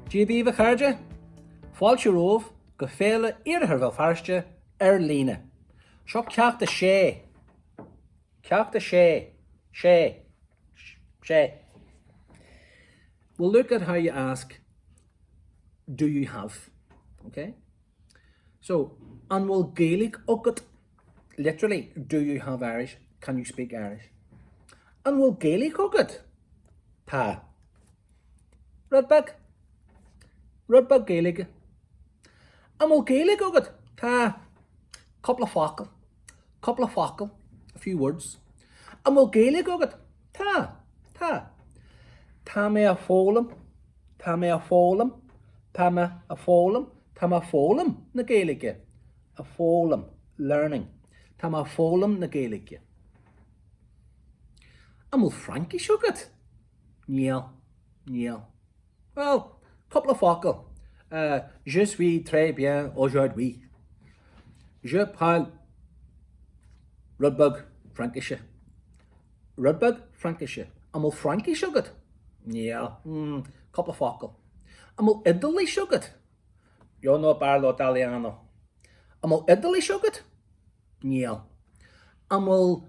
Dia daoibh a chairde! Fáilte romhaibh go Féile Iarthar Bhéal Feirste ar líne. Seo ceacht a sé. Ceacht a sé. Sé. Sé. We'll look at how you ask do you have? Okay? So, an bhfuil Gaeilge agat? Literally, do you have Irish? Can you speak Irish? An bhfuil Gaeilge agat? Tá. Rud beag. Rud beag Gaeilge. An bhfuil Gaeilge agat? Tá. Cúpla focal. Cúpla focal. A few words. An bhfuil Gaeilge agat? Tá. Tá. Tá mé a foghlaim. Tá mé a foghlaim. Tá mé a foghlaim. Tá mé a foghlaim na Gaeilge. A foghlaim. Learning. Tá mé a foghlaim na Gaeilge. An bhfuil Fraincis agat? Níl. Níl. Well, cúpla focal. Uh, je suis très bien aujourd'hui. Je parle rud beag Fraincise. Rud beag Fraincise. An bhfuil Fraincis agat? Níl. Mm, cúpla focal. An bhfuil Iodáilis agat? Io no parlo italiano. An bhfuil Iodáilis agat? Níl. An bhfuil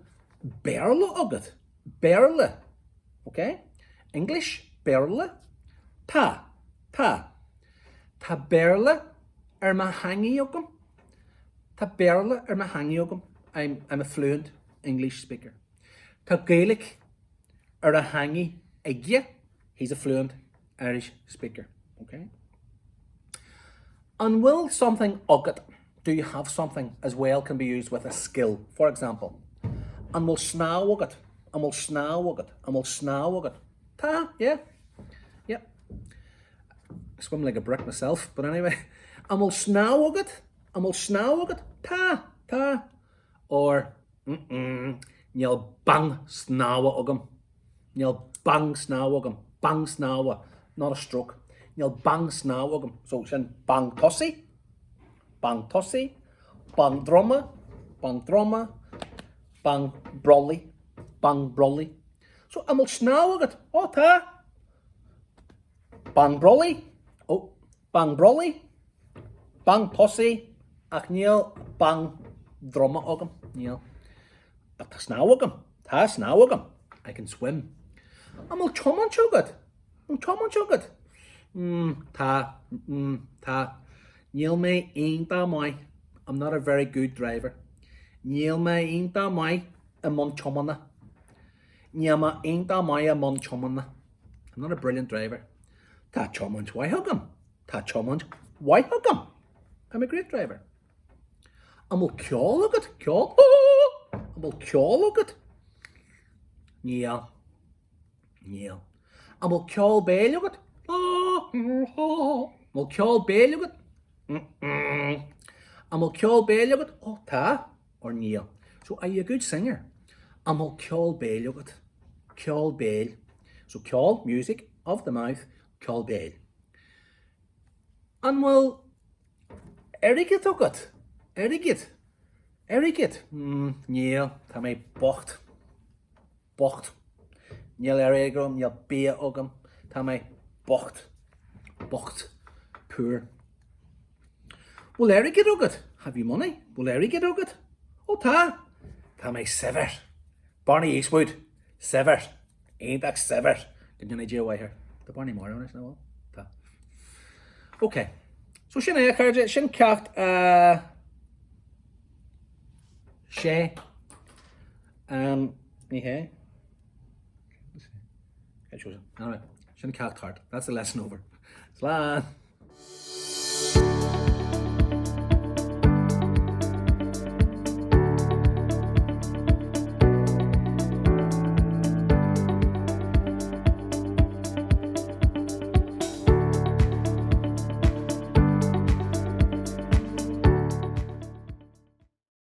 Béarla agat? Béarla. Ok? English? Béarla? Tá. Tá. Tá Béarla ar mo theangaidh agam. Tá Béarla ar mo theangaidh agam. I'm, I'm a fluent English speaker. Tá Gaeilge ar a theangaidh aige. He's a fluent Irish speaker. Okay? An bhfuil something agat? Do you have something as well can be used with a skill. For example, an bhfuil snámh agat? An bhfuil snámh agat? An bhfuil snámh agat? Tá, yeah. Yeah. I swim like a brick myself, but anyway. An bhfuil snámh agat? An bhfuil snámh agat? Tá, tá. Or, mm-mm, níl bang snámha agam. Níl bang snámha agam. Bang snámha. Not a stroke. Níl bang snámha agam. So sin bang tosaigh, bang tosaigh, bang droma, bang droma, bang brollaigh, bang brollaigh. So an bhfuil snámh agat? Ó tá! Bang brollaigh, ó, bang brollaigh, bang tosaigh, ach níl bang droma agam. Níl. But tá snámh agam. Tá snámh agam. I can swim. An bhfuil tiomáint agat? An bhfuil tiomáint agat? Mm, tá. Mm, tá. Níl mé iontach maith. I'm not a very good driver. Níl mé iontach maith i mbun tiomána. Níl mé iontach maith i mbun tiomána. I'm not a brilliant driver. Tá tiomáint mhaith agam. Tá tiomáint mhaith agam. I'm a great driver. An bhfuil ceol agat? Ceol? An bhfuil ceol agat? Níl. Níl. An bhfuil ceol béil agat? An bhfuil ceol béil agat? An bhfuil ceol béil agat? Ó, tá. Or níl. So, are you a good singer? An bhfuil ceol béil agat? Ceol béil. So, ceol, music, of the mouth, ceol béil. An bhfuil Airgead agat? Airgead? Airgead? Mm, níl, tá mé bocht. Bocht. Níl airgead agam, níl bia agam. Tá mé bocht. Bocht. Poor. Bhfuil airgead agat? Have you money? Bhfuil airgead agat? Ó tá. Tá mé saibhir. Barney Eastwood. Saibhir. Iontach saibhir. Go ndéana Dia mhaith air. Tá Barney marbh anois, nach bhfuil? Tá. Ok. So sin é, a chairde, sin ceacht a sé. Um, ní hé. Anyway, sin ceacht thart. That's the lesson over. Slán!